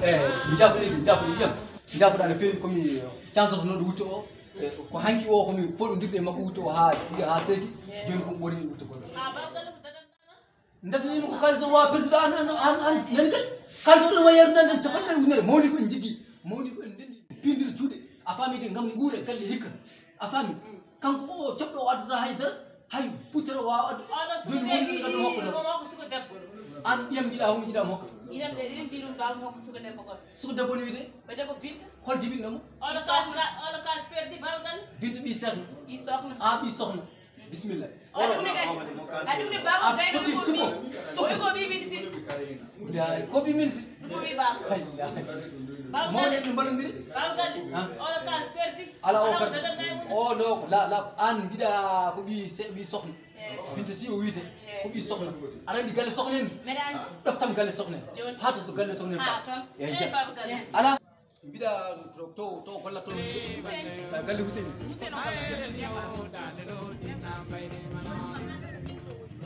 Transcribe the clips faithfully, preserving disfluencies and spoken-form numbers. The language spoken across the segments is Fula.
Eh, jaafoɗi, jaafoɗi, jam. Jaafoɗa no feewi, komi cansoto noon wutto o. Eh, ko hanki o komi poɗondirde e makko wutto o haa si-, haa seeki. Jooni ko ɓuri wutto goɗɗo. Ndatnima ko kalis o wawa perdude an, an, an, an, nani kay. Kalis o ɗum wawi yarude an tan capanɗe ujunere. Mawni ko en jiggi. Mawni ko en ndendi. Pindiri juuɗe. A faami de ngam nguura galle hikka. A faami? Kanko o coɓɗo o addata hay dara. Hay putere o wawa addu. Oɗo suka Joni mawni ko ɗum hokko debbo, dara. Omo ko suka debbo. An ɓiyam jiɗa homo jiɗa mo hokka. Iɗam de ɗiɗi jirum bawa mo hokko suka debbo goɗɗo. Suka debbo no wiyde? Ɓe debbo Binta. Hol jibinɗo mo? Oɗo kas, oɗo kas perdi bawgal. Binta ɓi sohna. Ɓi sohna. A ɓi sohna. Bismillah. Aɗum ne kadi. Aɗum ne baaba a gayno toti ko tuko. Tuko. Ko ɓi ministre. Ndaa, ko ɓi ministre. Ɗum ko ɓi baaba. Hay, ndaa. Baaba mawne ɗum mbaɗondiri. Baaba galle. Ha? Oɗo kas perdi. Ala o perdi. O ɗo ko la, la, an mbiɗa ko ɓi se-, ɓi sohna. Eh. Binta si o wiyete. Eh. Ko ɓi sohna. Aɗa andi galle sohna en? Mbeɗa andi. Ɗoftam galle sohna en. Jooni. Haa to so galle sohna en. Ha, toon. Eh, jam. Eh, baaba galle. Ala. Mbiɗa to, to, to golla toon. Hussein. Ah, galle Hussein. Hussein o golla toon.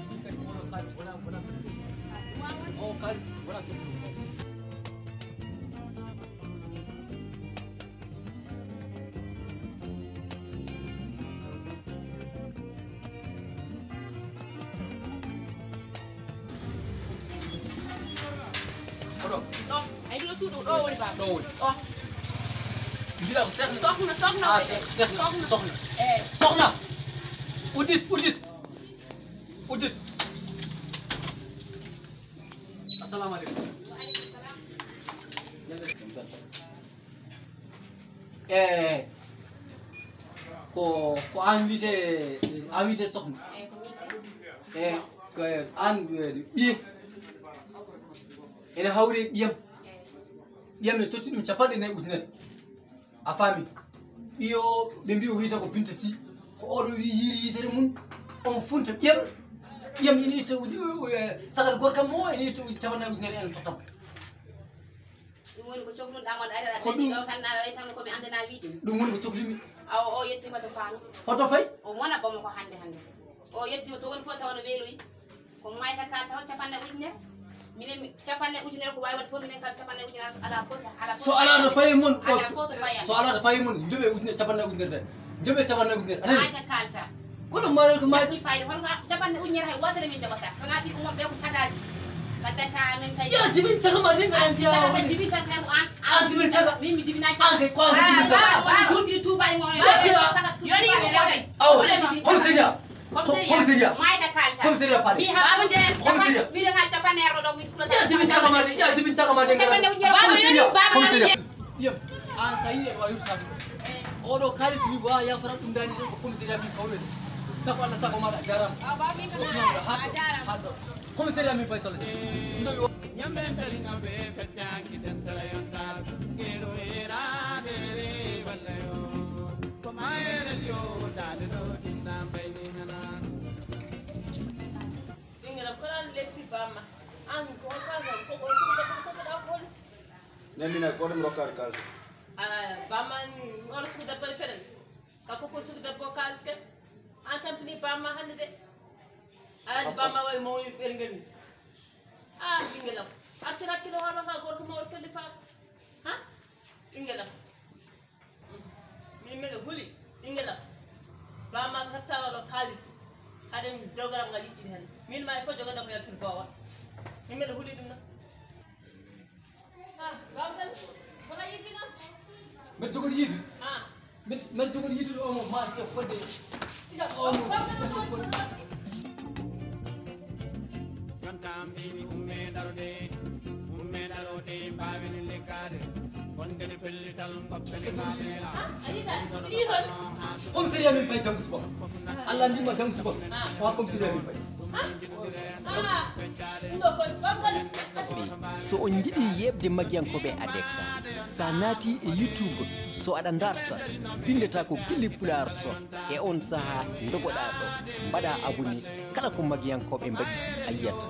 Min kadi oɗo kaalis wona, wona, o kaalis wona. Oɗo. Ɗo. Ay, ɗo suudu, ɗo woni baaba. Ɗo woni. Ɗo. Mbiɗa ko sehna. Sohna, sohna. Ah, woni. Se-, sehna, sohna. Sohna. Eh. Sohna. Uddit, uddit. Uddit. Assalamu aleykum. E ko, ko an wiyete, an wiyete sohna. E ko an, e, ɓiye. Ene hawri e ɓiyam. Ɓiyam ne totti ɗum capanɗe nayi ujunere. A faami? Ɓiyo ɓe mbi o wiyete ko Binta Si. Ko oɗo wi yiiri yitere mum. On funta ɓiyam. Ɓiyam ene itta uji, e, sagal gorkam o ene itta uji capanɗe nayi ujunere ene tottam. Ɗum woni ko cohlunoɗaa mo, aɗa ko ɗum. Ɗo tan, aɗa wayi tan ko mi anndanaa wiide mi. Ɗum woni ko cohlimi. Awa, o yettiima to Faami. Hoto fay? O wona Bamako hannde hannde. O yettiima to woni fof tawa no weeloyi. Ko mayta ka taw capanɗe ujunere. Minen mi, capanɗe ujunere ko waawi wonde fof, minen kam capanɗe ujunere alaa fof, alaa fof. So alaa no fayi mon, alaa fof to fayaa. So alaa to fayi mon, njoɓe ujunere, capanɗe ujunere ɓe. Njoɓe capanɗe ujunere. Anani? Mayta kalta. Kono ma, ko ma. Ɗum fayde, hono ka capanɗe ujunere hay wootere min jogotaa. So wonaa ɓiɓɓe mon ɓe ko cagaaji. Ngaddantaa amen kay. Ya jibin caga ma ɗin, an ya caga woni. Jibin caga kay ko an. An jibin caga. Min mi jibinaa caga. An kay ko an jibin caga. Ah, woni juuti Tuuba e mo. Ya jira. Yoni ko woni. Aw, komisariya. Komisariya. Komisariya. Mayta kalta. Komisariya pare. Mi haɓa. Komisariya. Miɗo ngal capanɗe arɗo ɗo min kulata. Ya jibin caga ma ɗin, ya jibin caga ma ɗin. Capanɗe ujunere. Baba yoni, baba yoni. Yem, an sa yiɗi a wawi ruttade. Oɗo kaalis min wawa yafara ɗum dani tan ko commissariat min kawlani. Sako Allah sako maɗa a jarama. A ba min kana a jarama. Haɗɗo. Commissariat min pay solle. Ɗum ɗo mi o- Ñamɓe darinoɓe fettaaki dental yontal. Kero era dere walla yo. Ko mayere yo dade ɗo dinna mbayni nana. Ɓinngel am, ko lan leppi bamma? An ko on kaalis am, ko ko sukuta ko ko da ko. Nemina ko ɗum rokkaade kaalis. Ala bamma ni wala suku debbo e fenen. Ka ko ko suku debbo kaalis ke. An tampini bamma hannde de. Ala di bamma way mo ɓerngel ni. Ah, ɓinngel am. Artira kilo hama ka gorko mo kelli fa. Ha? Ɓinngel am. Min mbeɗa huli ɓinngel am. Bamma ko heɓtaano ɗo kaalis. Haɗen dewgal am ngal yiɗɗin heen. Min ma e fof jogoɗen ko yaltude boowa. Min mbeɗa huli ɗum na. Ah, bamgal, wona yiɗi na? Mbeɗa jogori yiɗi. Ah. Mbeɗa, mbeɗa jogori yiɗi ɗo mo ma te fodde. Ina o mo. Jonta mbiimi umme darode, umme darode, mbaawen liggaade. Wonde ne pellital ngoppene maameela. Commissariat min pay janngo suba. Allah ndimma janngo suba. Wa commissariat min pay. So on njiɗi yeɓde magiyankooɓe adekka, sa naati e YouTube, so aɗa darta, mbinndata ko Gilli Pulaar so. E on sahaa ndogoɗaa ɗo, mbaɗa abonné, kala ko magiyankooɓe mbaɗi a yiyat.